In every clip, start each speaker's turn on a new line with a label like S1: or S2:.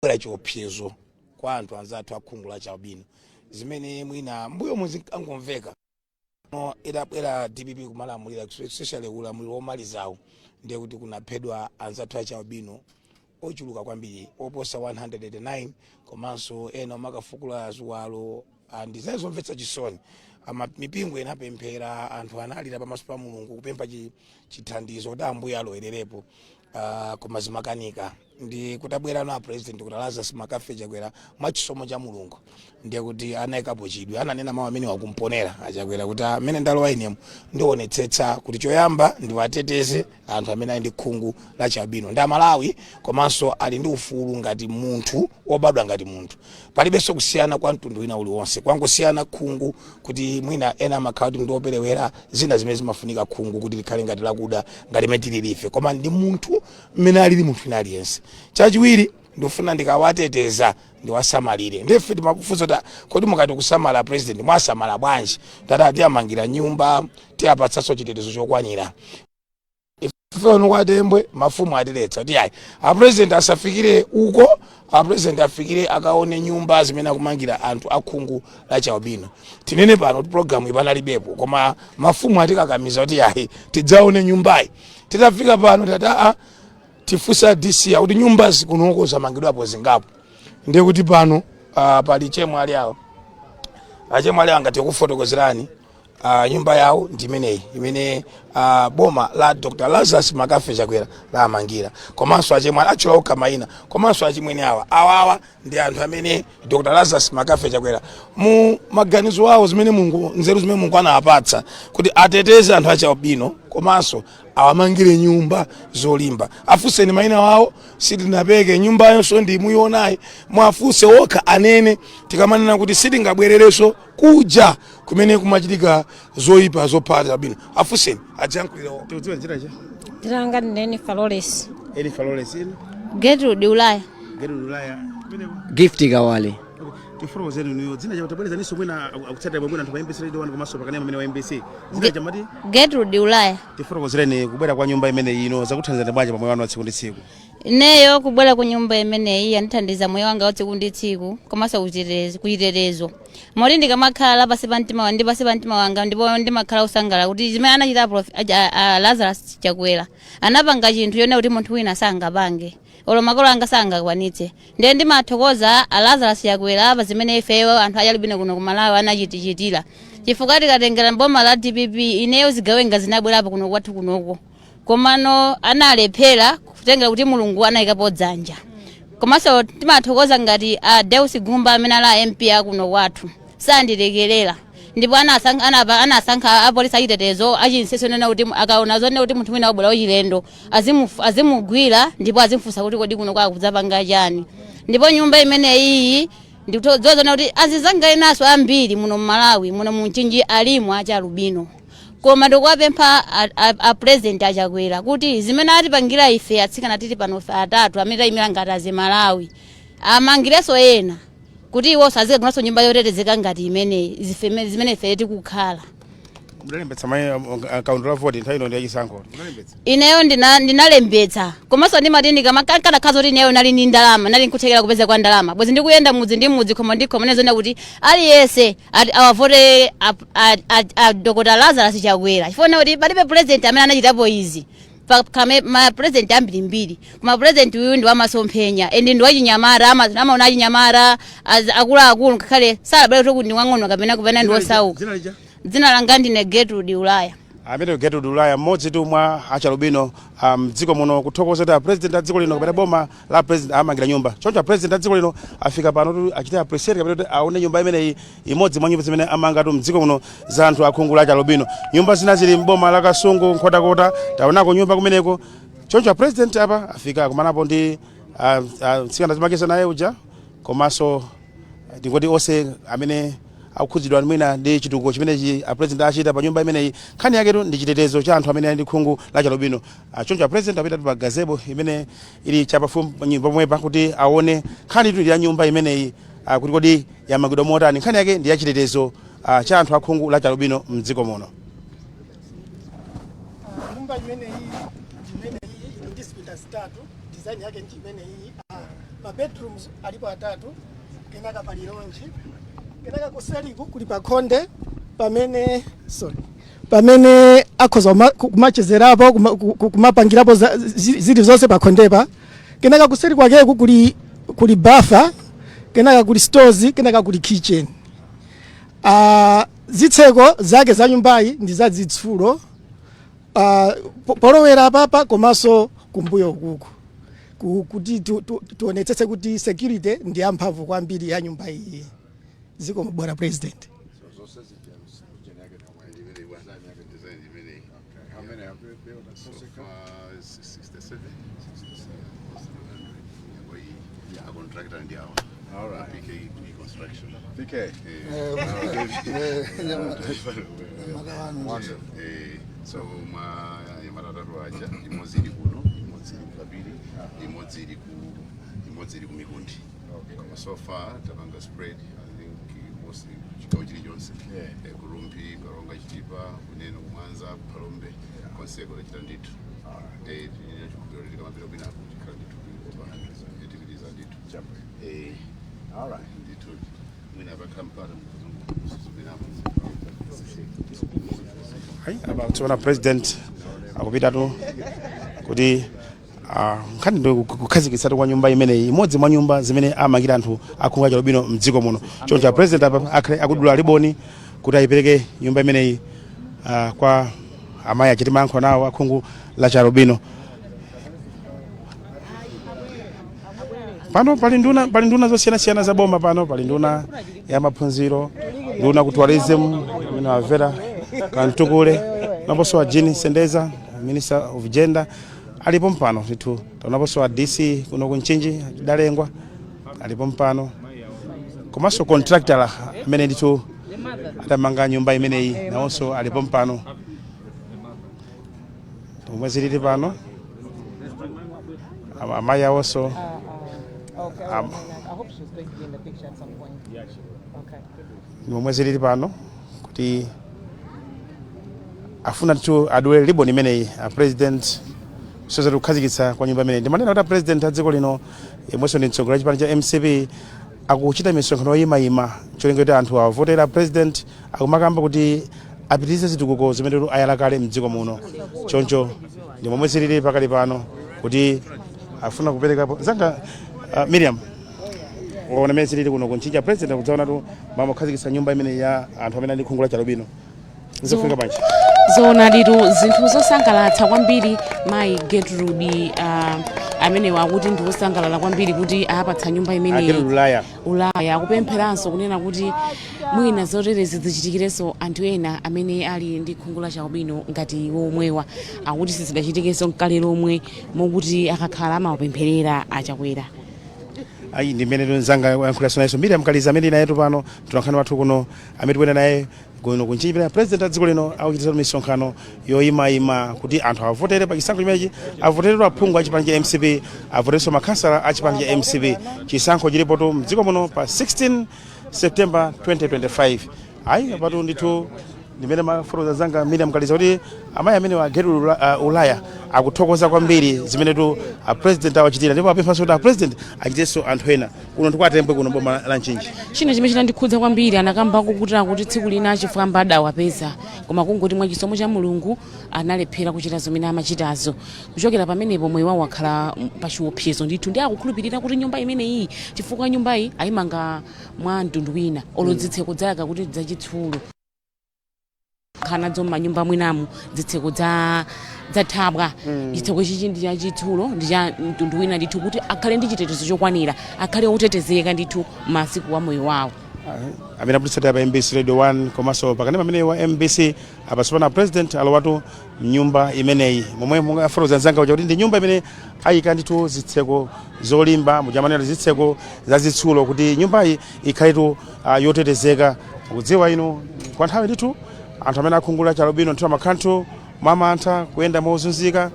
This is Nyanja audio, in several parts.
S1: Bwera chiopsezo kwa anthu anzathu akhungu la chialubino, zimene mwina mbuyo muzingomveka. No, idabwera DPP kumalamulira, especially ulamuliro womalizawo, ndiye kuti kunaphedwa anzathu achialubino ochuluka kwambiri, oposa 189, komanso ena omakafukula ziwalo. Ndi zimene zomvetsa chisoni. Ama mipingo inapemphera, anthu analira pamaso pa Mulungu kupempha chithandizo kuti Ambuye alowererepo, koma zimakanika. Ndi kutabwera na President Dr Lazarus McCarthy Chakwera, mwachisomo cha Mulungu, ndiye kuti anayikapo chidwi. Ananena mawu amene wakumponera aChakwera kuti amene ndalowa inemo, ndionetsetsa kuti choyamba ndiwateteze anthu amene ali ndi khungu la chialubino, ndi Amalawi, komanso ali ndi ufulu ngati munthu wobadwa ngati munthu. Palibenso kusiyana kwa mtundu wina uliwonse, kwangosiyana khungu, kuti mwina ena amakhala kuti ndioperewera zina zimene zimafunika khungu kuti likhale ngati lakuda ngati imene tilili ife, koma ndi munthu mmene alili munthu wina aliyense. Chachiwiri, ndifuna ndikawateteza ndiwasamalire. Ndife timakufunsa kuti, kodi mukati kusamala, President, mwasamala bwanji? Tata tiyamangira nyumba, tiyapatsanso chitetezo chokwanira. Ife ono kwatembwe mafumu atiletsa kuti ayi, a President asafikire uko, a President afikire akaone nyumba zimene akumangira anthu akhungu la chialubino. Tinene pano kuti program ipanalibepo, koma mafumu atikakamiza kuti ayi, tidzaone nyumbayi. Titafika pano tati aa, tifunsa DC akuti nyumba zikunoko zamangidwapo zingapo. Ndiye kuti pano pali chemwali awo, achemwali awo ngati kufotokozerani. Nyumba yawo ndi imeneyi imene boma la Dr Lazarus McCarthy Chakwera lamangira. Komanso achemwali atchula okha mayina, komanso achimwene awa. Awawa ndi anthu amene Dr Lazarus McCarthy Chakwera mu maganizo awo, zimene Mulungu, nzeru zimene Mulungu anawapatsa kuti ateteze anthu achialubino komanso awamangire nyumba zolimba. Afunseni mayina wawo, sitinapeke. Nyumbayonso ndi muyionayi, mwafunse okha anene. Tikamanena kuti sitingabwererenso kuja kumene kumachitika zoyipa zopha albino, afunseni adziyankhulira okha.
S2: Tikudziwa njira cha
S3: Ndilanga ndine Falores.
S2: Eli Falores inu?
S3: Gertrude Ulaya.
S2: Gertrude Ulaya kumeneko?
S4: Gift Kawale.
S2: Tifotokozeni inuyo dzina cha, tabwerezaniso, mwina akutsatira bwino anthu pa MBC Radio 1 komanso pakanema amene wa MBC. Dzina chamati?
S3: Gertrude Ulaya.
S2: Tifotokozereni, kubwera kwa nyumba imene ino zakuthandizani bwanji pamoyo wanu wa tsiku ndi tsiku?
S3: Ineyo kubwera ku nyumba imeneyi yandithandiza moyo wanga wa tsiku ndi tsiku, komanso kuchitetezo, moti ndikamakhala pasi pa mtima, ndi pasi pa mtima wanga, ndipo ndimakhala usangala kuti zimene anachita Lazarus Chakwera, anapanga chinthu yone kuti munthu wina sangapange, olo makolo anga sangakwanitse. Ndiye ndimathokoza a Lazarus Chakwera pa zimene ifeyo anthu achalubino kuno ku Malawi anachitichitira, chifukwa tikatengera boma la DPP, ineyo zigawenga zinabwerapo kuno kwathu kunoko, komano analephera kutengera kuti Mulungu anayikapo dzanja. Komanso timathokoza ngati a Deus Gumba amene ali a MP akuno kwathu, sandilekerera, ndipo anasankha apolisi achitetezo achinsinsi, nena kuti akaona zonena kuti munthu wina wabwera wachilendo, azimugwira ndipo azimfunsa kuti kodi kuno kwakudzapanga chani. Ndipo nyumba imeneyi ndikudziwa kuti azizanga enaso ambiri muno mMalawi muno muMchinji alimo achalubino, koma ndikuwapempha a President aChakwera kuti zimene atipangira ife atsikana tili pano, ife atatu amene tayimira ngati aZimalawi, amangirenso ena kuti iwonso azikagonanso nyumba yotetezeka ngati imeneyi zimene ife tikukhala.
S2: Mudalembetsa mayi kaundula la voti? Nthawi ino ndi yachisankho, mudalembetsa?
S3: Ineyo ndinalembetsa, komanso ndimati ndikamakakhala zoti ineyo nali ndi ndalama, nali nkuthekera kupeza kwa ndalama, bwezi ndikuyenda mudzi ndi mudzi, khomo ndi khomo, nezona kuti aliyense awavote a Dr Lazarus Chakwera, chifukwa kuti palibe president amene anachitapo izi. Pakhala ma president ambirimbiri, koma president uyu ndi wamasomphenya and ndi wachinyamata, amaona achinyamata, akuluakulu, ngakhale salabwera kuti ndi wang'ono kapena kapena ndi wosauka.
S2: Dzina lija?
S3: Dzina langa ndine Gertrude Ulaya.
S2: Amene Gertrude Ulaya, mmodzi tu mwa achalubino mdziko muno, kuthokoza kuti a President a dziko lino kapena boma la President amangira nyumba. Choncho a President a dziko lino afika pano kuti achite appreciate kapena kuti aone nyumba imeneyi, imodzi mwa nyumba zimene amangatu mdziko muno za anthu akhungu la achalubino. Nyumba zina zili mboma la Kasungu, Nkhotakota, taonako nyumba kumeneko. Choncho a President apa afika akumanapo ndi mtsikana zimakeza naye uja, komanso ndingoti onse amene akukhudzidwa mwina ndi chitukuko chimenechi a President achita pa nyumba imeneyi. Nkhani yaketu ndi chitetezo cha anthu amene ali ndi khungu la chalubino. Choncho a President apita pa gazebo imene ili chapafupi nyumba pomwepa kuti aone nkhani itu ya nyumba imeneyi, kuti kodi yamangidwa motani. Nkhani yake ndi ya chitetezo cha anthu akhungu la chalubino mdziko muno.
S5: Nyumba imeneyi ili ndi zipinda zitatu. Design yake ndi imeneyi.
S4: Ma bedrooms alipo atatu, kenaka pali lounge, kenaka kuseliku kuli pakhonde pamene, sorry, pamene akhoza kumachezerapo, kumapangirapo zili zonse pakhondepa. Kenaka kuseli kwakeku kuli bafa, kenaka kuli stores, kenaka kuli kitchen. Zitseko zake za nyumbayi ndi za zitsulo polowera papa komanso kumbuyo kuku kuti tionetsetse kuti security ndi yamphamvu kwambiri ya nyumba iyi. Zikomo, bwana President.
S5: Zonse design imene.
S6: How many have we built?
S5: So far 67, 700. A contractor ndi awa.
S6: All right.
S5: PKP Construction.
S6: PK. Wonderful.
S5: So ma yamatatu aja, imodzi ili kuno, imodzi ili kupapiri, imodzi ili ku Mikundi. Koma so far tapanga spread, I think, mostly chigawo chilichonse. Ku Rumphi, Karonga, Chitipa, kuneno kumwanza, kuphalombe, konseko tachita ndithu. Tine chikhulupiriro tikamapita kwinako tikhala ndithu over 100, tipitiza ndithu.
S6: Chabwino. All right.
S5: Ndithu, mwina pakhala mpata mkuzungumirapo.
S2: Ayi, apa tsoona President akupitatu kuti nkhani ndi kukhazikitsatu kwa nyumba imeneyi, imodzi mwa nyumba zimene amangira anthu akhungu la chialubino mdziko muno. Choncho President apa akhale akudula liboni kuti ayipereke nyumba imeneyi kwa amayi achiti mayankho nawo akhungu la chialubino. Pano pali nduna zosiyanasiyana za boma. Pano pali nduna ya maphunziro, nduna ku tourism amene amvera Kantukule, naponso a Jean Sendeza, Minister of Gender, alipo mpano ndithu. Taonaponso a DC kuno ku Mchinji, Dalengwa, alipo mpano, komanso contractor amene ndithu atamanga nyumba imeneyi nawonso alipo mpano. Omwe zilili pano, amayi awonso.
S7: Okay, I hope she's going to be in the picture at some point. Okay.
S2: Momwe zilili pano kuti afuna ndithu adule ribbon imeneyi a President soza kukhazikitsa kwa nyumba imeneyi. Ndimanena kuti a President a dziko lino, yemwenso ndi mtsogoleri wa chipani cha MCP, akuchita misonkhano yoyimayima cholinga kuti anthu avotera President, akumakamba kuti apitirize zitukuko zimene ayala kale mdziko muno. Choncho ndi momwe zilili pakali pano kuti afuna kuperekapo zanga. Miriam, waona mmene zilili kuno ku Mchinji, President akudzaonatu mamukhazikitsa nyumba imene ya anthu amene ali khungu la chialubino. Zikufunika bwanji?
S8: Zoonaditu, zinthu zosangalatsa kwambiri. Mayi Gertrude amenewa akuti ndi wosangalala kwambiri kuti apatsa nyumba imeneyi.
S2: Gertrude Ulaya.
S8: Ulaya akupempheranso kunena kuti mwina zoterezi zichitikirenso anthu ena amene ali ndi khungu la chialubino ngati iwo omwewa. Akuti sizidachitikenso mkale lomwe, mokuti akakhala amawapempherera Achakwera.
S2: Ayi, ndi mmene mzanga wayankhulaso nayenso Miriam Kaliza, amene nayetu pano mtolankhani wathu kuno, amene tikuenda naye kuno ku Mchinji pamene President a dziko lino akuchitisa misonkhano yoyimayima kuti anthu avotere pa chisankho chimenechi, avoteredwa aphungu a chipani cha MCP, avoterenso makhansala a chipani cha MCP. Chisankho chilipotu mdziko muno pa 16 September 2025. Ayi, apatu ndithu ndimene mafotokoza zanga Miriam Kaliza kuti amayi amene wa Gertrude Ulaya akuthokoza kwambiri zimenetu a President awachitira, ndipo apemphanso kuti a President achitenso anthu ena. Kuno ndikwaTembwe kuno, boma la Mchinji.
S8: China chimene chinandikhudza kwambiri, anakambako kuti tsiku lina achifwamba adawapeza, koma kungoti mwachisomo cha Mulungu analephera kuchita zimene amachitazo. Kuchokera pamenepo moyo wawo wakhala pa chiopsezo ndithu. Ndi akukhulupirira kuti nyumba imeneyi, chifukwa nyumbayi ayimanga mwa mtundu wina, olo zitseko zake kuti zachitsulo, khanadzo m'manyumba mwinamu zitseko za thabwa, chitseko chichi ndi chachitsulo, ndi cha mtundu wina ndithu, kuti akhale ndi chitetezo chokwanira, akhale otetezeka ndithu masiku a moyo wawo.
S2: Amene akutitsatira pa MBC Radio 1 komanso pakanema amene wa MBC, apatsopano President alowatu mnyumba imeneyi, momwe mungafotokoza mzanga uja kuti ndi nyumba imene ayika ndithu zitseko zolimba, mujamanena zitseko zazitsulo, kuti nyumbayi ikhaletu yotetezeka. Mukudziwa inu, kwa nthawi ndithu anthu amene akhungu la chialubino ndithu amakhala mwamantha, kuyenda mozunzika,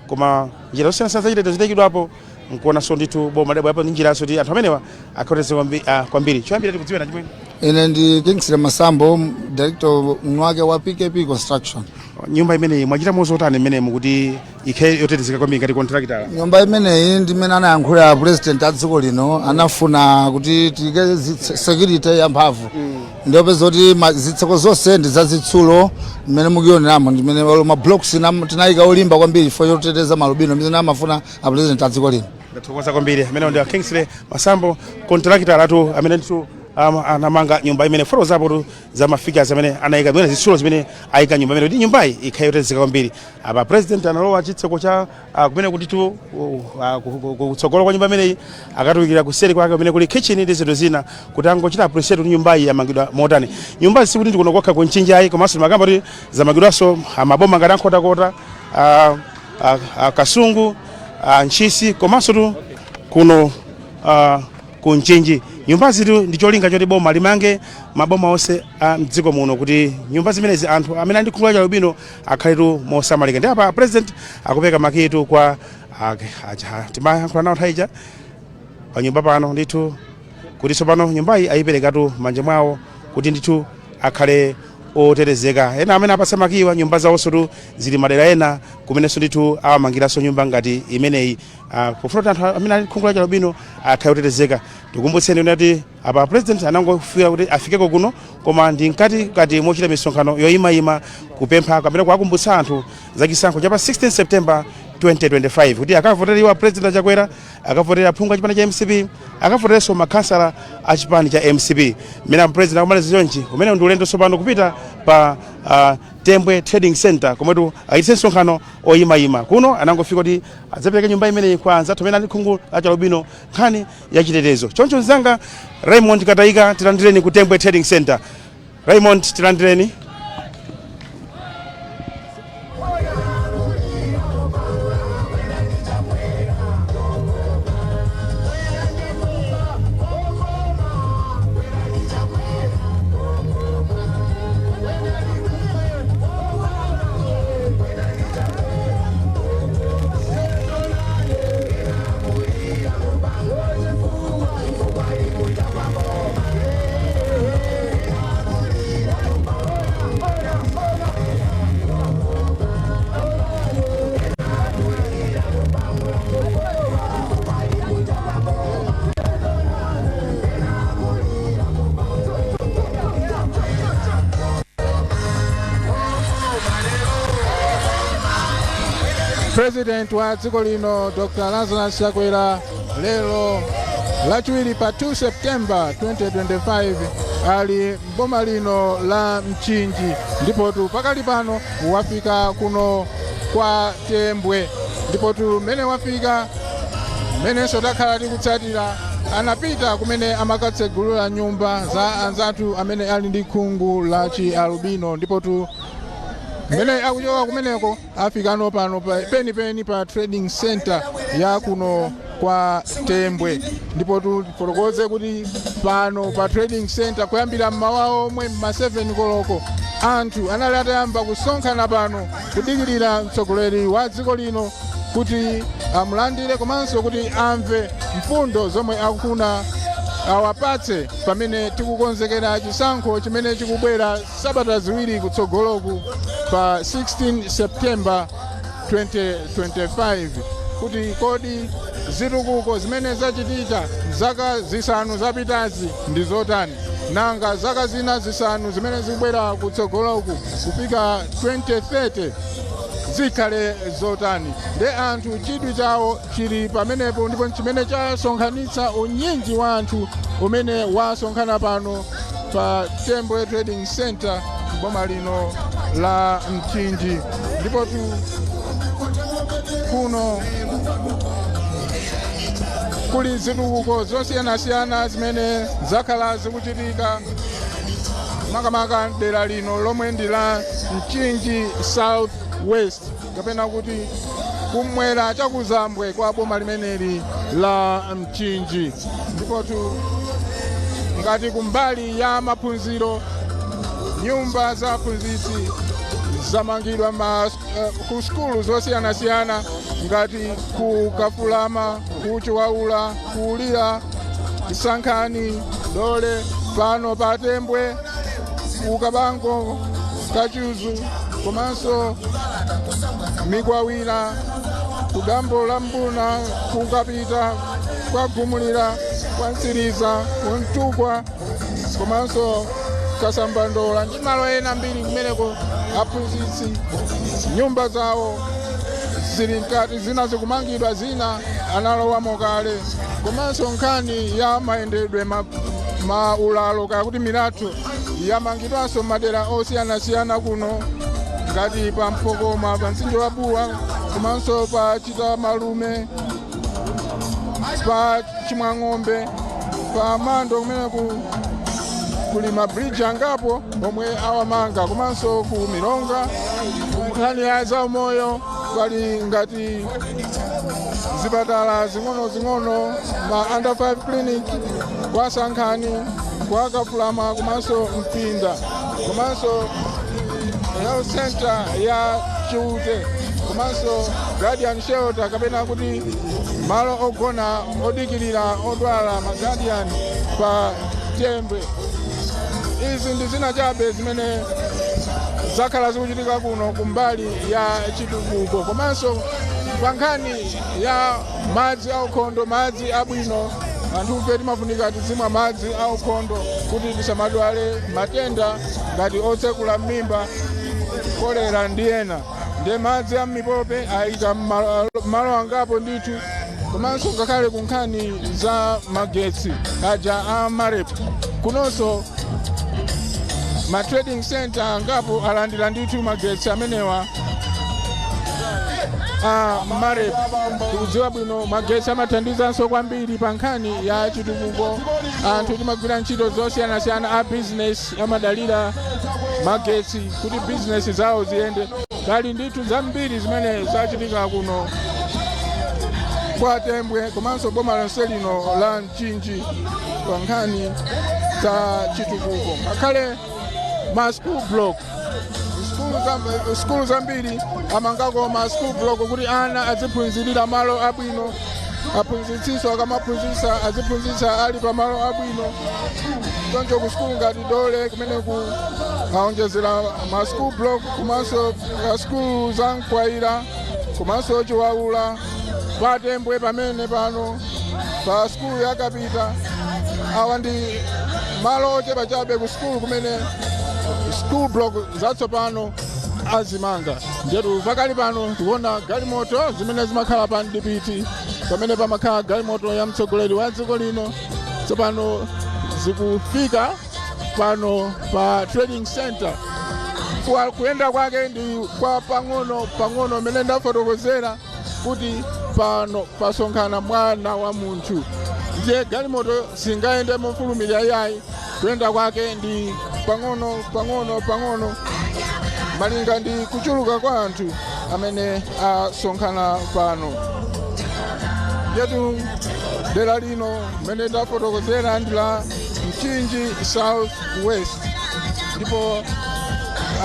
S2: koma njira zosiyanasiyana zachitetezo zitayikidwapo, nkuonanso ndithu boma libwerapo ndi njiraso kuti anthu amenewa akhoteteze kwambiri. Choyambira tikudziwena, chimwene?
S9: Ine ndi Kingsley Masambo, director mwake wa PKP Construction.
S2: Nyumba imeneyi mwachita mozotani imenemu kuti ikhale yotetezeka kwambiri ngati contractor?
S9: Nyumba imeneyi, ndimene anayankhula President a dziko lino, anafuna kuti tiyike security yamphamvu. Ndiyopeza kuti zitseko zonse ndi zazitsulo mmene mukioneramo, ndimene ma blocks tinayika olimba kwambiri chifukwa choteteza malubino, ndimene amafuna a President a dziko lino.
S2: Ndathokoza kwambiri. Amene ndi a Kingsley Masambo, contractor atu amene ndithu anamanga nyumba imene. Fotokozapo tu za ma figures amene anayika, mwina zitsulo zimene ayika nyumba imene kuti nyumbayi ikhale yotetezeka kwambiri. Apa President analowa chitseko cha kumene kutitu kutsogolo kwa nyumba imeneyi, akatulukira kuseri kwake kumene kuli kitchen ndi zinthu zina, kuti angochita appreciate kuti nyumbayi yamangidwa motani. Nyumba sikuti ndikuno kokha ku Mchinji ayi, komanso makamba kuti zamangidwanso maboma ngati Ankhotakota, Kasungu, Ntchisi, komanso tu kuno ku Mchinji. Nyumbazi tu ndi cholinga choti boma limange maboma onse a mdziko muno, kuti nyumba zimenezi anthu amene ali ndi khungu la chialubino akhaletu mosamalika. Ndi apa President akupereka makiyitu kwa timayankhula nawo nthawi ija pa nyumba pano ndithu, kuti tsopano nyumbayi ayiperekatu manja mwawo kuti ndithu akhale otetezeka. Ena amene apatsa makiyiwa, nyumba zawonso tu zili madera ena kumenenso ndithu awamangiranso nyumba ngati imeneyi, pofuna kuti anthu amene ali khungu la chialubino akhale otetezeka. Tikumbutseni kuti apa President anangofika kuti afikeko kuno, koma ndi mkati kati mochita misonkhano yoyimayima, kupempha kapena kuwakumbutsa anthu za chisankho cha pa 16 September 2025, kuti akavotere iwo President Achakwera, akavotera aphungu a chipani cha MCP, akavoterenso makhansala a chipani cha MCP. Mmene President akumaliza chonchi, umene ndi ulendo tsopano kupita pa Tembwe Trading Center, komwetu achititse msonkhano oyimayima. Kuno anangofika kuti adzapereke nyumba imeneyi kwa anzathu amene ali khungu la chialubino, nkhani ya chitetezo. Choncho mzanga Raymond Kataika, tilandireni ku Tembwe Trading Center. Raymond, tilandireni.
S10: President wa dziko lino Dr Lazarus Chakwera, lero Lachiwiri pa 2 September 2025, ali mboma lino la Mchinji, ndipotu pakali pano wafika kuno kwa Tembwe. Ndipotu mmene wafika, mmenenso takhala tikutsatira, anapita kumene amakatsegulira nyumba za anzathu amene ali ndi khungu la chi alubino. Ndipotu mmene akuchoka kumeneko, afikano pano penipeni pa trading center ya kuno kwa Tembwe. Ndipo tifotokoze kuti pano pa trading center, kuyambira mmawa omwe mma 7 koloko, anthu anali atayamba kusonkhana pano kudikirira mtsogoleri wa dziko lino kuti amulandire, komanso kuti amve mfundo zomwe akufuna awapatse pamene tikukonzekera chisankho chimene chikubwera sabata 2 kutsogoloku pa 16 September 2025, kuti kodi zitukuko zimene zachitika zaka 5 zapitazi ndi zotani, nanga zaka zina 5 zimene zikubwera kutsogoloku kufika 2030 zikhale zotani. Nde anthu chidwi chawo chili pamenepo, ndipo chimene chasonkhanitsa unyinji wa anthu umene wasonkhana pano pa Tembwe Trading Center boma lino la Mchinji. Ndipo tu kuno kuli zitukuko zosiyanasiyana zimene zakhala zikuchitika, makamaka dera lino lomwe ndi la Mchinji South West, kapena kuti kumwera chakuzambwe kwa boma limeneli la Mchinji. Ndipotu ngati kumbali ya maphunziro, nyumba za aphunzitsi zamangidwa ku sukulu zosiyanasiyana ngati ku Kafulama, ku Chiwaula, ku Ulira, Sankhani, Dole, pano pa Tembwe, ku Kabango, Kachuzu. Komanso Mikwawira, kudambo la Mbuna, kukapita kwagumulira, kwa Mtsiriza, kumtukwa, komanso Kasambandola ndi malo ena ambiri kumeneko aphunzitsi nyumba zawo zili mkati, zina zikumangidwa, zina analowamo kale. Komanso nkhani ya mayendedwe, maulalo kaya kuti milatho, yamangidwanso madera osiyanasiyana kuno, ngati pa Mphokoma, pa mtsinje wa Buwa, komanso pa Chitamalume, pa Chimwang'ombe, pa Mando, kumene kuli mabridge angapo omwe awamanga, komanso ku Milonga. Nkhani ya zaumoyo, pali ngati zipatala zing'ono-zing'ono, ma under 5 clinic kwa Sankhani, kwa Kafulama, komanso Mpinda, komanso health center ya Chiute, komanso guardian shelter, kapena kuti malo ogona odikirira odwala, ma guardian, pa Tembwe. Izi ndi zina chabe zimene zakhala zikuchitika kuno kumbali ya chitukuko. Komanso pa nkhani ya madzi aukhondo, madzi abwino, anthufe timafunika tizimwa madzi aukhondo kuti tisamadwale matenda ngati otsekula m'mimba, kolera ndi ena. Ndiye madzi a m'mipope ayika malo angapo ndithu. Komanso ngakhale ku nkhani za magetsi aja a MAREP, kunonso ma trading center angapo alandira ndithu magetsi amenewa a MAREP. Tikudziwa bwino magetsi amathandizanso kwambiri pa nkhani ya chitukuko. Anthu timagwira ntchito zosiyanasiyana, a business amadalira magetsi kuti bizinesi zawo ziyende. Pali ndithu zambiri zimene zachitika kuno kwa Tembwe komanso boma lonse lino la Mchinji pa nkhani za chitukuko. Ngakhale ma school block, sukulu zambiri amangako ma school block kuti ana aziphunzirira malo abwino, aphunzitsinso akamaphunzitsa aziphunzitsa ali pa malo abwino. Choncho ku sukulu ngati Dole, kumene ku aonjezera ma school block, komanso sukulu za Mkwayira, komanso Chiwaula, Patembwe, pamene pano pa sukulu ya Kapita. Awa ndi malo ochepa chabe ku sukulu kumene school block zatsopano azimanga. Njetu pakali pano tikuona galimoto zimene zimakhala pa mdipiti, pamene pamakhala galimoto ya mtsogoleri wa dziko lino, tsopano zikufika pano pa trading center. Kwa kuyenda kwake ndi kwa pang'ono pang'ono, mmene ndafotokozera kuti pano pasonkhana mwana wa munthu, ndiye galimoto singayende mofulumira iyayi. Kuyenda kwake ndi pang'ono pang'ono pang'ono, malinga ndi kuchuluka kwa anthu amene asonkhana pano. Yetu dera lino mmene tafotokozera ndi la Mchinji South West, ndipo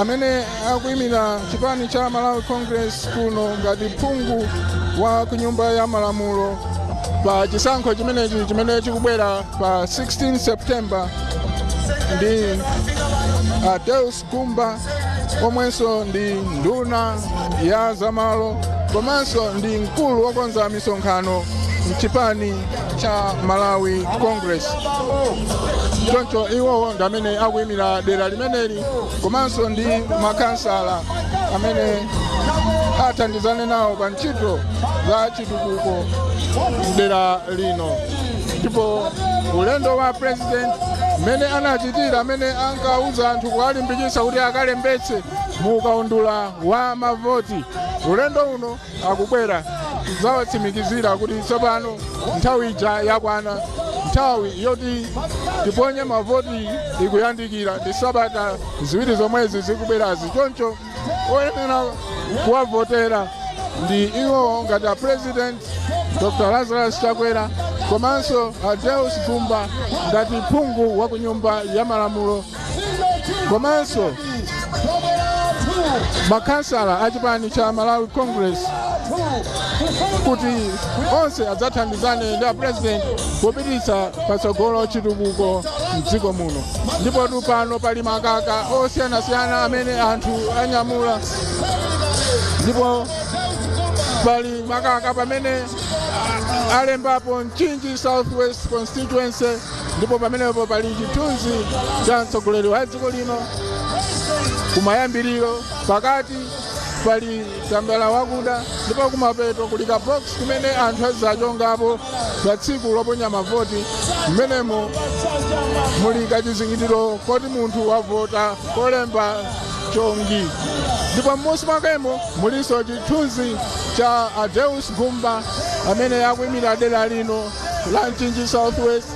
S10: amene akuyimira chipani cha Malawi Congress kuno ngati phungu wa kunyumba ya malamulo pa chisankho chimenechi chimene chikubwera pa 16 September ndi Deus Gumba, omwenso ndi nduna ya zamalo komanso ndi mkulu wokonza misonkhano mchipani cha Malawi Congress. Choncho iwowo ndi amene akuyimira dera limeneli, komanso ndi makansala amene athandizane nawo pa ntchito za chitukuko mdera lino. Ndipo ulendo wa president, mmene anachitira, amene ankauza anthu kuwalimbikitsa kuti akalembetse mu kaundula wa mavoti, ulendo uno akubwera kudzawatsimikizira kuti tsopano nthawi ija yakwana, nthawi yoti tiponye mavoti ikuyandikira, ndi sabata 2 zomwezi zikubwerazi. Choncho oyenera kuwavotera ndi iwo ngati a President Dr Lazarus Chakwera, komanso a Deus Gumba ngati phungu wa ku nyumba ya malamulo, komanso makhansala a chipani cha Malawi Congress. Kuti onse adzathandizane ndi a president kupititsa patsogolo chitukuko mdziko muno. Ndipo pano pali makaka osiyanasiyana amene anthu anyamula, ndipo pali makaka pamene alembapo Mchinji Southwest Constituency, ndipo pamenepo pali chithunzi cha mtsogoleri wa dziko lino kumayambiriro, pakati pali tambala wakuda, ndipo kumapeto kuli ka box kumene anthu azachongapo pa tsiku loponya mavoti. Mmenemo muli kachizindikiro koti munthu wavota kolemba chongi, ndipo m'munsi mwakemo mulinso chithunzi cha a Deus Gumba amene akuyimira dera lino la Mchinji Southwest,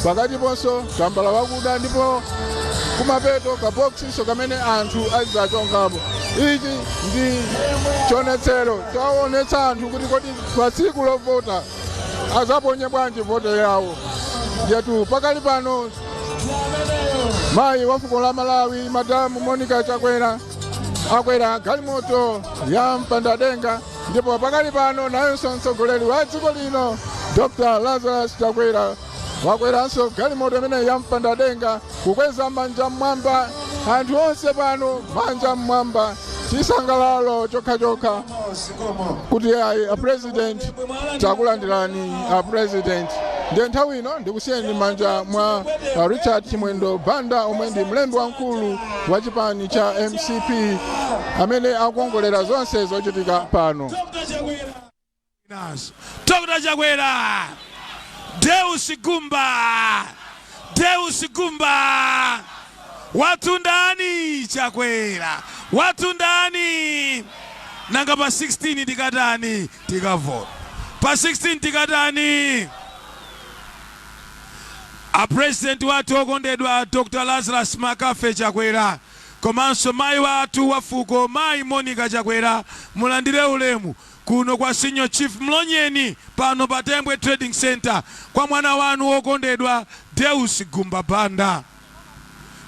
S10: pakatiponso tambala wakuda, ndipo kumapeto kaboksiso kamene anthu azachongapo. Ichi ndi chionetsero chaonetsa anthu kuti kodi pa tsiku lovota azaponye bwanji voto yawo. Ndiyetu pakali pano mayi wa fuko la Malawi, Madamu Monica Chakwera, akwera galimoto ya mpandadenga, ndipo pakali pano nayenso mtsogoleri wa dziko lino, Dr Lazarus Chakwera, wakweranso galimoto imene ya mpandadenga, kukweza manja mmwamba. Anthu onse pano manja mmwamba, chisangalalo chokhachokha kuti ayi, a president, takulandirani a president. Ndiye nthawi ino ndikusiyeni m'manja mwa Richard Chimwendo Banda, omwe ndi mlembi wamkulu wa chipani cha MCP, amene akuongolera zonse zochitika pano.
S11: Dr. Chakwera, Deus Gumba, Deus Gumba, wathu ndani? Chakwera wathu ndani? Nanga pa 16 tikatani? Tikavota pa 16 tikatani? A president wathu okondedwa, Dr Lazarus Makafe Chakwera, komanso mayi wathu wa fuko, Mayi Monica Chakwera, mulandire ulemu kuno kwa Senior Chief Mlonyeni, pano pa Tembwe Trading Center, kwa mwana wanu wokondedwa Deus Gumba Banda.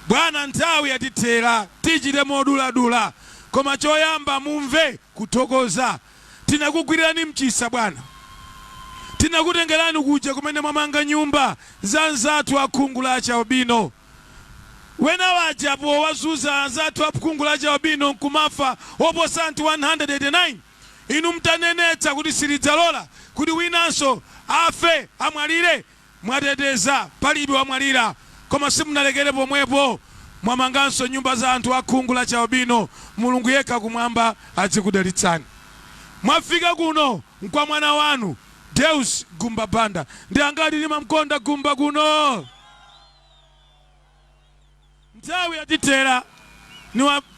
S11: Bwana, nthawi yatithera, tichite moduladula, koma choyamba mumve kuthokoza. Tinakugwirirani mchisa, bwana, tinakutengerani kuja kumene mwamanga nyumba za anzathu akhungu la achialubino. Wena waja powazuza anzathu akhungu la achialubino nkumafa oposa anthu 189, inu mtanenetsa kuti silidzalola kuti winanso afe, amwalire, mwateteza, palibe wamwalira. Koma simunalekere pomwepo, mwamanganso nyumba za anthu akhungu la chialubino. Mulungu yekha kumwamba adzikudalitsani. Mwafika kuno nkwa mwana wanu Deus Gumba Banda. Ndi angati limamkonda Gumba kuno? Nthawi yatithera.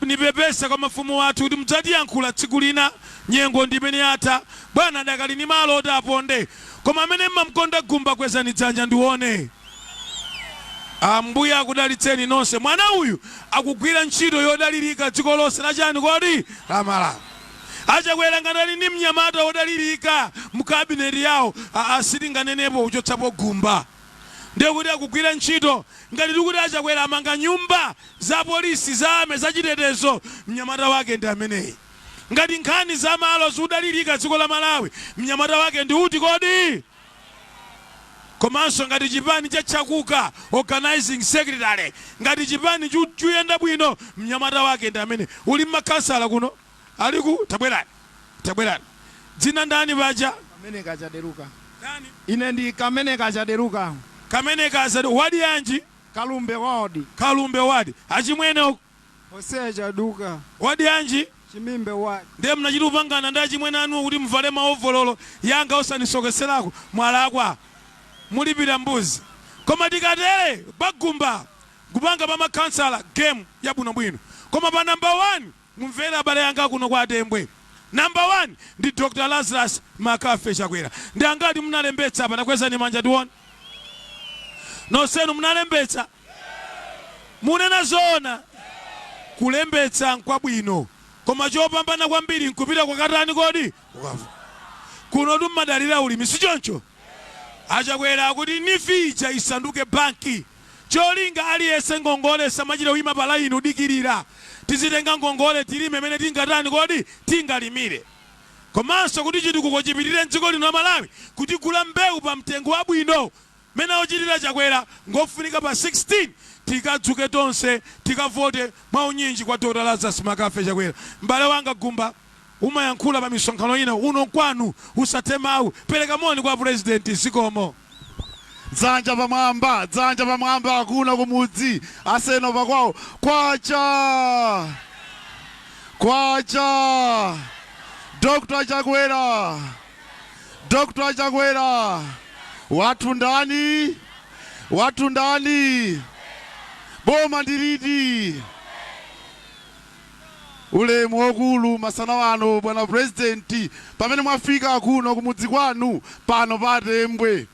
S11: Nipepesa kwa mafumu wathu kuti mudzatiyankhula tsiku lina, nyengo ndi imene yatha. Bwana adakali ni malo oti aponde, koma amene mmamkonda Gumba, kwezani dzanja ndione. Ambuye akudalitseni nonse. Mwana uyu akugwira ntchito yodalirika dziko lonse lachani kodi? La Malawi. Achakwera ngati ali ndi mnyamata wodalirika mu kabineti yawo, sitinganenepo kuchotsapo Gumba, ndiye kuti akugwira ntchito. Ngati tikuti Achakwera amanga nyumba za polisi, za army, zachitetezo, mnyamata wake ndi ameneyi. Ngati nkhani za malo zikudalirika dziko la Malawi, mnyamata wake ndi uti kodi? Komanso ngati chipani chachakuka, organizing secretary, ngati chipani chuyenda bwino, mnyamata wake ndi amene uli. Mmakhansala kuno aliku? Tabwerani, tabwerani. Dzina ndani paja?
S12: Kamene Kachaderuka.
S11: Ndani?
S12: Ine ndi Kamene Kachaderuka.
S11: Kamene Kazade, wadi yanji?
S12: Kalumbe Ward.
S11: Kalumbe Ward. Achimwene uku?
S12: Hosea Chaduka.
S11: Wadi yanji?
S12: Chimimbe Ward.
S11: Ndiye mnachita kupangana ndi achimwene anuwo kuti muvale maovololo yanga, osanisokeserako. Mwalakwa, mulipira mbuzi. Koma tikatere bagumba kupanga pa makhansala game yabwinobwino, koma pa number 1, mumvere abale anga kuno kwa Tembwe, number 1 ndi Dr Lazarus Makafe Chakwera. Ndi angati munalembetsa apa? Takwezani manja tione. Nonsenu munalembetsa? Munena zoona? Kulembetsa nkwabwino, koma chopambana kwambiri nkupita kwakatani kodi? Kukavota. Kuno tummadalira ulimi, sichoncho? Achakwera akuti NEEF ija isanduke banki, cholinga aliyense ngongole samachita kuyima pa layini udikirira. Tizitenga ngongole, tilime imene tingatani kodi? Tingalimire. Komanso kuti chitukuko chipitirire mdziko lino la Malawi, kutigula mbewu pa mtengo wabwino mmene akuchitira Chakwera, ngofunika pa 16 tikadzuke tonse tikavote mwaunyinji kwa Dr Lazarus McCarthy Chakwera. M'bale wanga Gumba, umayankhula pa misonkhano ina, uno nkwanu, usathe mawu, pereka moni kwa Purezidenti. Zikomo.
S13: Dzanja pamwamba, dzanja pamwamba kuno kumudzi aseno pakwawo. Kwacha, kwacha! Dr Chakwera, Dr Chakwera wathu ndani? Wathu ndani? Boma ndiliti? Ulemu wokulu masana wano, bwana President, pamene mwafika kuno kumudzi kwanu pano pa Tembwe.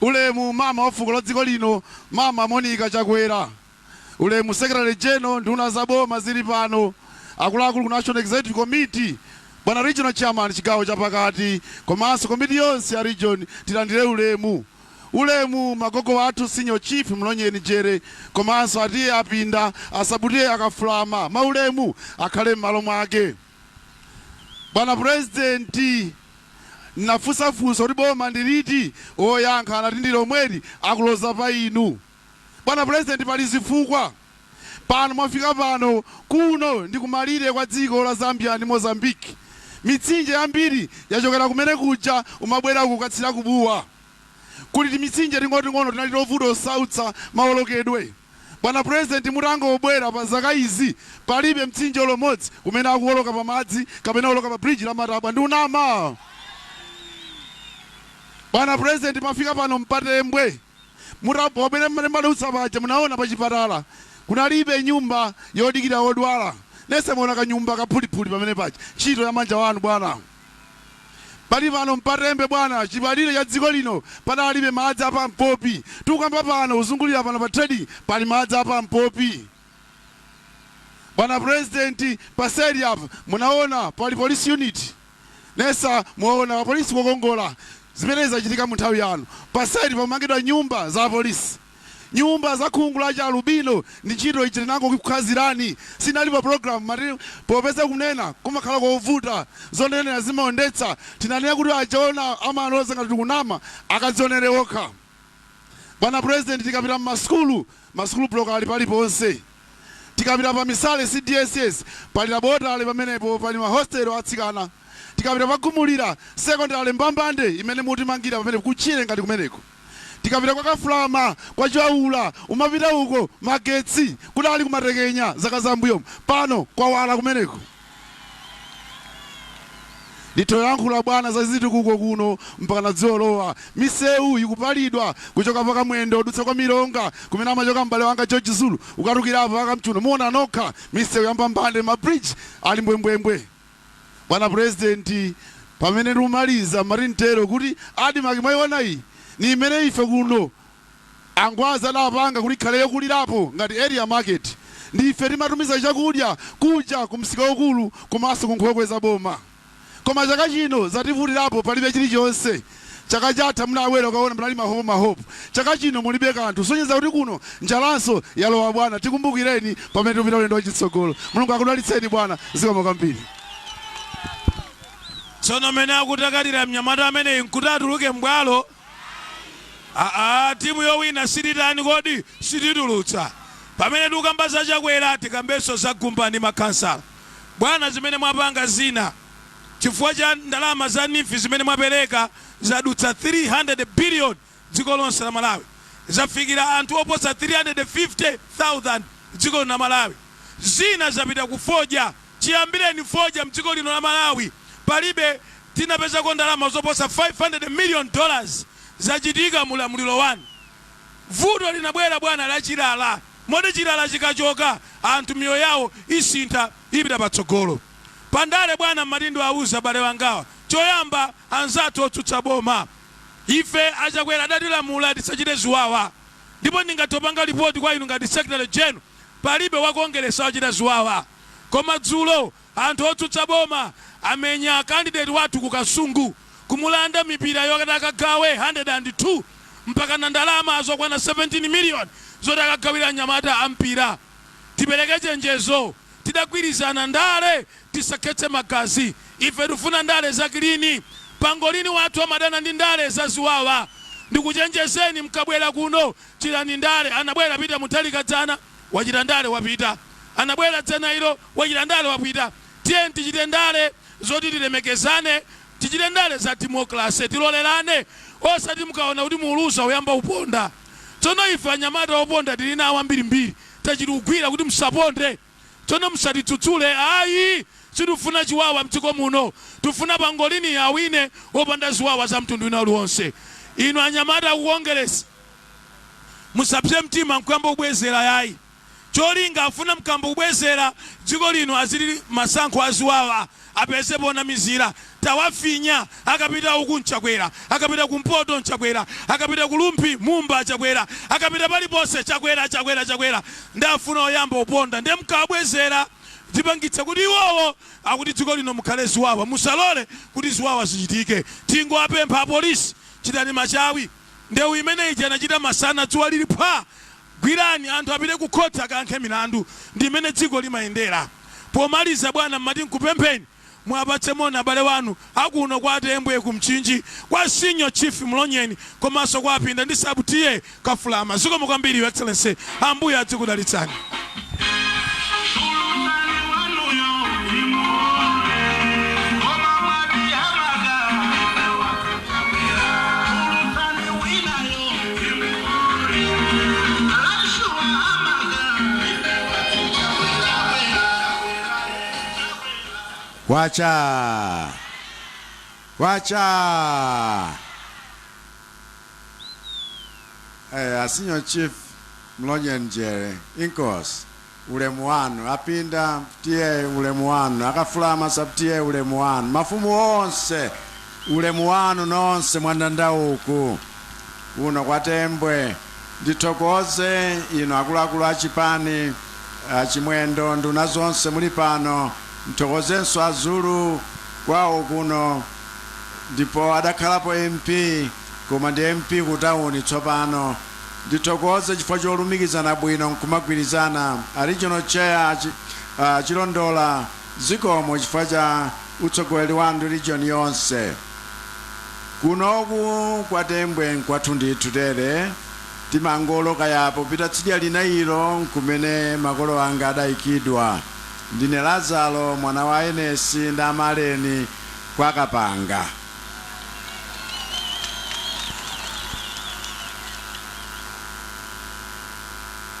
S13: Ulemu mama wa fuko la dziko lino, Mama Monica Chakwera. Ulemu Secretary General, nduna za boma zili pano, akuluakulu ku National Executive Committee, bwana Regional Chairman chigawo chapakati komanso komiti yonse ya region, tilandire ulemu. Ulemu magogo wathu Senior Chief Mlonyeni Jere komanso atiye apinda asabutiye akafulama, maulemu akhale m'malo mwake. Bwana President, nafunsafunsa kuti boma ndiliti, oyankha anati ndi lomweli, akuloza pa inu. Bwana President, pali zifukwa pano mwafika pano. Kuno ndi kumalire kwa dziko la Zambia ndi Mozambique. Mitsinje yambiri yachokera kumene kuja, umabwera uku kukatsira kubuwa. Kuli timitsinje ting'onoting'ono tinali tovuta osautsa mawolokedwe. Bwana President, mutangobwera pa zaka izi, palibe mtsinje ulomodzi umene akuwoloka pa madzi kapena woloka pa bridge la matabwa. Ndi unama? Bwana President, mafika pano mpatembwe, mutapamene madutsa paja munaona pa chipatala kunalibe nyumba yodikira wodwala. Nese muona kanyumba kaphulipuli pamene paja, ntchito ya manja wanu, bwana. Pali pano mpatembe, bwana, chipalire cha dziko lino, padalibe madzi apampopi. Tikukamba pano, kuzungulira pano pa trading pali madzi apampopi. Bwana President, paseri apa munaona pali police unit. Nesa muona apolisi kokongola zimene zachitika mu nthawi yanu. Paseri pamangidwa nyumba za apolisi, nyumba za khungu la chalubino. Ndi ntchito iji tinangokukhazirani, sinali pa program mati popeza kunena kumakhala kovuta, zonenera zimaondetsa. Tinanena kuti ajaona amaloza ngati tikunama, akadzionere okha. Bwana President, tikapita mmasukulu, masukulu block ali paliponse. Tikapita pa Misale CDSS, pali laboratory pamenepo, pali mahostelo atsikana. Tikapita pagumulira secondary, mbambande imene mutimangira pamenepo, kutchire ngati kumeneko. Tikapita kwa Kafulama, kwa Chaula, umapita uko, magetsi kudali kumatekenya zaka zambuyomu, pano kwawala kumeneko. Nditoyankhula, bwana, za zitukuko kuno mpaka nadziolowa. Misewu ikupalidwa kuchoka pakamwendo udutsa kwa Milonga kumene amachoka m'bale wanga George Zulu, ukatukira apo pakamchuno, muona nokha misewu yambambande, ma bridge ali mbwembwembwe. Bwana President, pamene tikumaliza mati mtero kuti ADMARC mwayiona iyi ni imene ife kuno Angwazi adapanga kuti ikhale yokulirapo ngati area market. Ndife timatumiza chakudya kuja ku msika ukulu komanso ku nkhokwe za boma. Koma chaka chino zativutirapo, palibe chilichonse. Chaka chatha munabwera ukaona munali mahopo mahopo, chaka chino mulibe kanthu, sonyeza kuti kuno njalanso yalowa. Bwana, tikumbukireni pamene tikupita ulendo wachitsogolo. Mulungu akudalitseni, bwana. Zikomo kwambiri.
S11: Tsono mmene akutakalira mnyamata ameneyi nkuti atuluke m'bwalo? Aa, timu yowina sititani kodi? Sititulutsa. Pamene tikukamba za Chakwera, tikambenso za Gumba ndi makhansala. Bwana, zimene mwapanga zina chifukwa cha ndalama za NEEF zimene mwapereka zadutsa 300 billion dziko lonse la Malawi, zafikira anthu oposa 350,000 dziko lino la Malawi. Zina zapita ku fodya. Chiyambireni fodya mdziko lino la Malawi, palibe tinapezako ndalama zoposa $500 million. Zachitika mu ulamuliro wanu. Vuto linabwera, bwana, la chilala, moti chilala chikachoka anthu miyoyo yawo isintha, ipita patsogolo. Pandale, bwana, mmati auza abale wangawa. Choyamba, anzathu otsutsa boma, ife aChakwera adatilamula tisachite ziwawa, ndipo ndingathe kupanga ripoti kwa inu ngati Secretary General, palibe wa Kongeresi wachita ziwawa. Koma dzulo anthu otsutsa boma amenya candidate wathu ku Kasungu, kumulanda mipira yokati akagawe 102 mpaka na ndalama zokwana 17 million zoti akagawira anyamata ampira. Tipereke chenjezo. Tidagwirizana ndale tisakhetse magazi. Ife tifuna ndale za clean. Pangolini wathu amadana ndi ndale za ziwawa. Ndikuchenjezeni mkabwera kuno chitani ndale. Anabwera Peter Mutharika dzana wachita ndale wapita. Anabwera dzana ilo wachita ndale wapita. Tiyeni tichite ndale zoti tilemekezane, tichite ndale za democracy, tilolerane osati mukaona kuti muluza uyamba uponda. Tsono ife anyamata oponda tili nawo ambirimbiri tachita kugwira kuti musaponde. Tsono musatidzudzule ayi, sitifuna chiwawa mdziko muno. Tifuna pangolini awine opanda ziwawa za mtundu wina uliwonse. Inu anyamata aku Kongeresi musapse mtima nkuyamba kubwezera yayi. Cholinga afuna mkayamba kubwezera dziko lino aziti masankho aziwawa apeze ponamizira. Tawafinya akapita uku nchakwera, akapita kumpoto nchakwera, akapita ku Rumphi Mumba chakwera, akapita paliponse chakwera chakwera chakwera nde afuna oyamba uponda nde mkawabwezera zipangitsa kuti iwowo akuti dziko lino mukhale ziwawa. Musalole kuti ziwawa zichitike. Tingowapempha apolisi chitani machawi. Ndewu imene ija anachita masana dzuwa lili phwaa. Gwirani anthu apite ku khoti akayankhe milandu. Ndi mmene dziko limayendera. Pomaliza bwana mmati nkupempheni muwapatse moni abale wanu akuno kwa Tembwe ku Mchinji, kwa Senior Chief Mlonyeni komanso kwa Apinda ndi Sub TA Kafulama. Zikomo kwambiri Your Excellency. Ambuye adzikudalitsani.
S6: Kwacha! Kwacha! Eh, a Senior Chief Mlonyeni Njere, Inkosi, ulemu wanu. Apinda TA, ulemu wanu. Akafulama sub TA, ulemu wanu. Mafumu onse, ulemu wanu nonse mwandanda uku. Kuno kwa Tembwe ndithokoze inu akuluakulu a chipani, a Chimwendo, nduna zonse muli pano. Nthokozenso a Zulu kwawo kuno ndipo adakhalapo MP koma ndi MP ku tawuni tsopano. Ndithokoze chifukwa cholumikizana bwino nkumagwirizana. A Regional Chair a Chilondola zikomo chifukwa cha utsogoleri wanu ndi region yonse. Kunoku kwa Tembwe nkwathu ndithu tere timangooloka yapo pita tsidya lina ilo nkumene makolo anga adaikidwa. Ndine Lazaro mwana wa Enesi ndi Amaleni kwa Kapanga.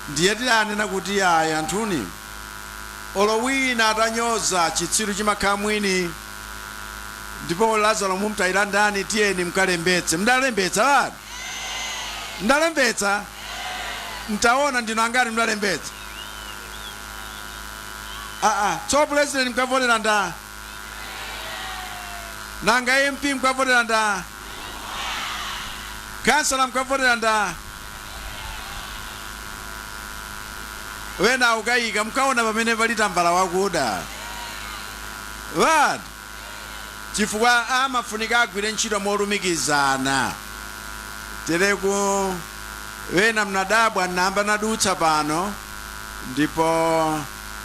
S6: Ndiye tidanena kuti ayi anthuni olo wina atanyoza chitsiru chimakhala mwini ndipo Lazaro mumtayira ndani tiyeni mkalembetse. Mdalembetsa bwana? Mdalembetsa? Ntaona ndinu angati mdalembetsa? Aa tso president mkavotera nda? Nanga MP mkavotera nda? Kansala mkavotera nda? Wena akukayika mkaona pamene pali tambala wakuda. What? Chifukwa amafunika agwire ntchito molumikizana. Tereku wena mnadabwa namba nadutsa pano ndipo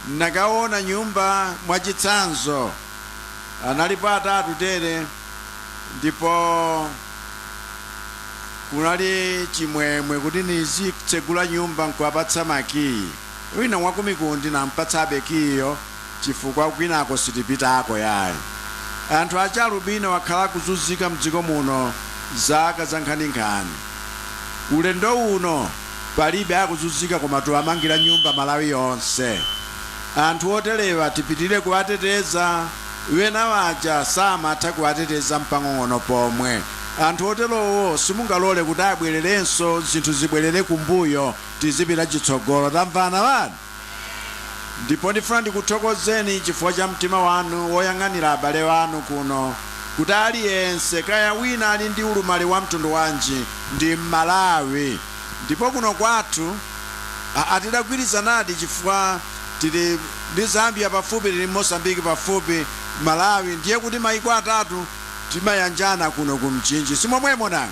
S6: nakaona nyumba mwachitsanzo analipo atatu tere ndipo kunali chimwemwe kuti nizitsegula nyumba nkuwapatsa makiyi. Wina wakumikundi nampatsabe kiyiyo chifukwa kwinako sitipitako yayi. Anthu achialubino akhala akuzunzika mdziko muno zaka zankhaninkhani. Ulendo uno palibe akuzunzika koma tiwamangira nyumba Malawi yonse. Anthu oterewa tipitirire kuwateteza, wena aja samatha kuwateteza mpang'ong'ono pomwe. Anthu oterowo simungalole kuti abwererenso zinthu zibwerere kumbuyo tizipita chitsogolo. Tamvana bwana? Ndipo ndifuna ndikuthokozeni chifukwa cha mtima wanu woyang'anira abale anu kuno, kuti aliyense, kaya wina ali ndi ulumali wa mtundu wanji, ndi Mmalawi. Ndipo kuno kwathu, aa, tidagwirizanadi chifukwa tili ndi Zambia pafupi, tili Mozambique pafupi, Malawi, ndiye kuti maiko atatu timayanjana kuno ku Mchinji. Si momwemo nanga?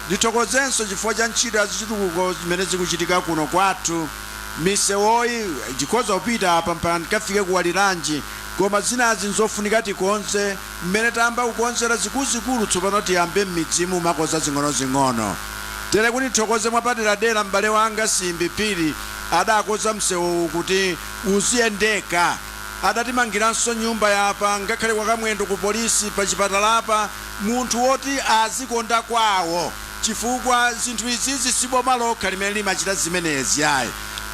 S6: Ndithokozenso chifukwa cha ntchito ya zachitukuko zimene zikuchitika kuno kwathu. Misewoyi tikhoza kupita apa mpaka tikafike kuwaliranji, koma zinazi nzofunika tikonze. Mmene tayamba kukonzera zikuluzikulu, tsopano tiyambe m'midzimu makoza zing'onozing'ono. Tere kuti thokoze mwapaderadera m'bale wanga Simbi Phiri, adakoza msewu kuti uziyendeka, adatimangiranso nyumba yapa, ngakhale kwa Kamwendo ku polisi pa chipatalapa. Munthu woti azikonda kwawo, chifukwa zinthu izizi siboma lokha limene limachita zimenezi ayi.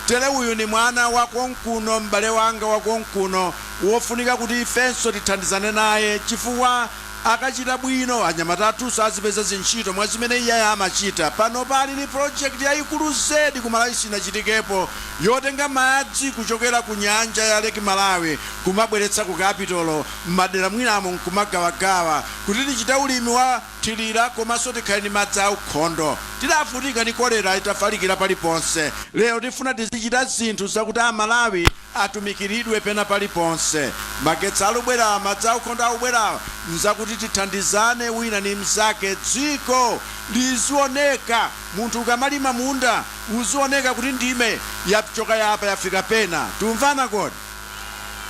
S6: Tere uyu ni mwana wakonkuno, m'bale wanga wakonkuno, wofunika kuti ifenso tithandizane naye, chifukwa akachita bwino anyamata athunso azipeza zintchito mwa zimene iye amachita. Pano pali ni project yayikulu zedi ku Malawi sinachitikepo, yotenga madzi kuchokera ku nyanja ya Lake Malawi kumabweretsa ku capital, m'madera mwinamo nkumagawagawa kuti tichite ulimi wa thirira komanso tikhale ndi madzi aukhondo. Tidavutika ni kolera itafalikira paliponse. Lero tifuna tizichita zinthu zakuti Amalawi atumikiridwe pena paliponse. Magetsi alubwerawa, madzi aukhondo akubwerawa, nzakuti tithandizane wina ni mzake, dziko lizioneka. Munthu ukamalima munda uzioneka kuti ndime yachoka yapa yafika pena. Tumvana kodi?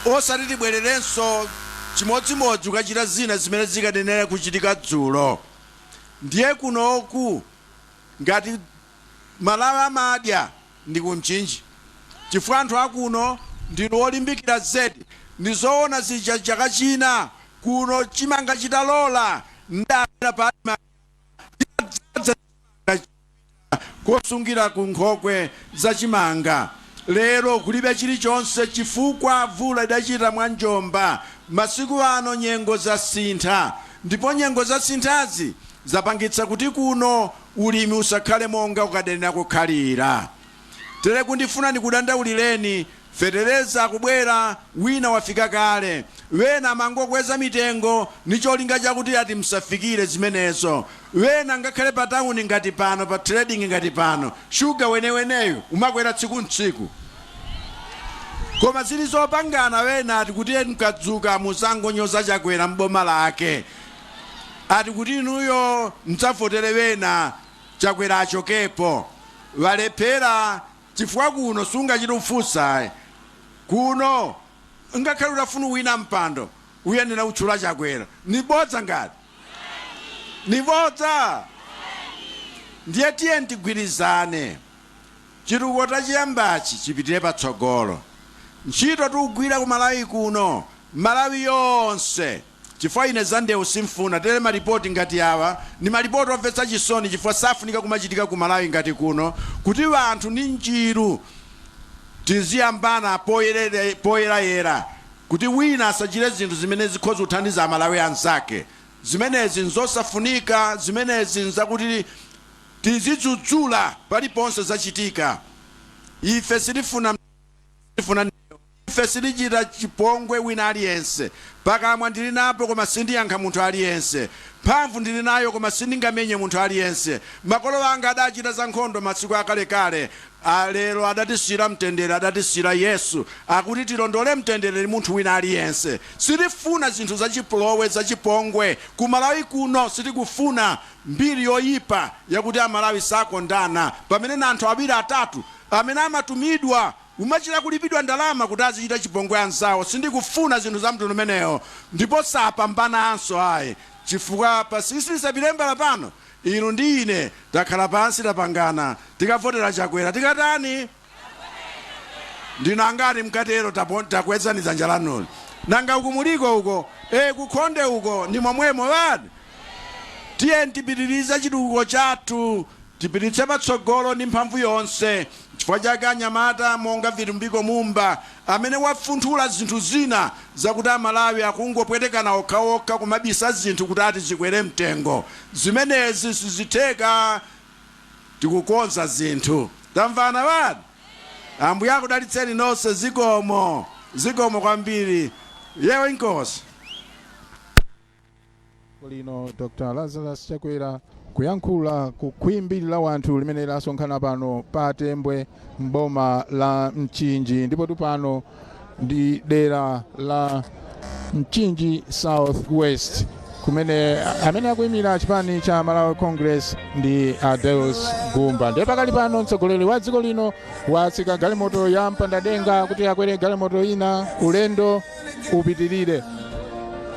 S6: Osati tibwererenso chimodzimodzi ukachita zina zimene zikadenera kuchitika dzulo. Ndiye kunoku ngati Malawi amadya ndi kumchinji, chifukwa anthu akuno ndinu olimbikira zedi. Ndizoona zija, chaka china kuno chimanga chitalola ndabwera pa chitadzaza kosungira ku nkhokwe za chimanga. Lero kulibe chilichonse chifukwa vula idachita mwa njomba. Masiku ano nyengo zasintha, ndipo nyengo zasinthazi zapangitsa kuti kuno ulimi usakhale monga ukadenera kukhalira. Tere kundifuna ndikudandaulireni, fetereza akubwera, wina wafika kale. Wena amangokweza mitengo ni cholinga chakuti ati msafikire zimenezo. Wena ngakhale pa tawuni ngati pano, pa trading ngati pano, shuga weneweneyu umakwera tsiku ntsiku, koma zili zopangana. Wena ati kuti mkadzuka muzangonyoza Chakwera mboma lake, ati kuti inuyo mdzavotere wena, Chakwera achokepo. Walephera, chifukwa kuno sungachite ufunsa. Kuno ngakhale utafuna wina mpando, uyenera utchula Chakwera. Ni bodza? Ngati ni bodza, ndiye tiye tigwirizane, chitukuko tachiyambachi chipitire patsogolo. Ntchito tikugwira ku Malawi kuno, Malawi yonse, chifukwa ine za ndewu simfuna. Tere malipoti ngati awa ni malipoti omvetsa chisoni, chifukwa safunika kumachitika ku Malawi ngati kuno, kuti anthu ndi njiru tiziyambana poyerayera, kuti wina asachite zinthu zimene zikhoza kuthandiza Amalawi anzake. Zimenezi nzosafunika. Zimenezi nzakuti tizidzudzula paliponse zachitika. Ife sitifuna ife sitichita chipongwe wina aliyense. Pakamwa ndili napo, koma sindiyankha munthu aliyense. Mphamvu ndili nayo, koma sindingamenye munthu aliyense. Makolo anga adachita za nkhondo masiku akalekale. Lero adatisiyira mtendere, adatisiyira Yesu, akuti tilondole mtendere ndi munthu wina aliyense. Sitifuna zinthu zachipolowe, zachipongwe ku Malawi kuno. Sitikufuna mbiri yoyipa yakuti Amalawi sakondana, pamene na anthu awiri atatu amene amatumidwa, umachita kulipidwa ndalama kuti azichita chipongwe anzawo. Sindikufuna zinthu za mtundu umenewo, ndipo sapambananso ayi, chifukwa pa 16 Sepitembala pano inu ndi ine takhala pansi, tapangana, tikavotera Chakwera. Tikatani? Ndino angati mkatero? Takwezani dzanja lanuli. Nanga uku muliko uko? Kukhonde uko ndi momwemo wani. Tiye tipitirize chitukuko chathu, tipititse patsogolo ndi mphamvu yonse. Chifukwa chake anyamata monga Vitumbiko Mumba, amene wafunthula zinthu zina zakuti Amalawi akungopwetekana okhaokha, kumabisa zinthu kuti ati zikwere mtengo, zimenezi sizitheka. Tikukonza zinthu. Tamvana wani? Ambuye akudalitseni nonse. Zikomo, zikomo kwambiri. Yewe inkosi.
S10: Lino Dr Lazarus Chakwera kuyankhula ku khwimbi la wanthu limene lasonkhana pano pa Tembwe mboma la Mchinji, ndipo pano ndi dera la Mchinji South West. Kumene amene akuyimira chipani cha Malawi Congress ndi a Deus Gumba. Ndiye pakali pano mtsogoleri wa dziko lino watsika galimoto ya mpandadenga kuti akwere galimoto ina, ulendo upitirire.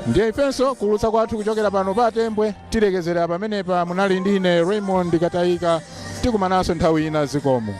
S10: Ndiye ifenso kuulutsa kwathu kuchokera pano pa Tembwe tilekezera pamenepa. Munali ndi ine Raymond Katayika. Tikumananso nthawi ina. Zikomo.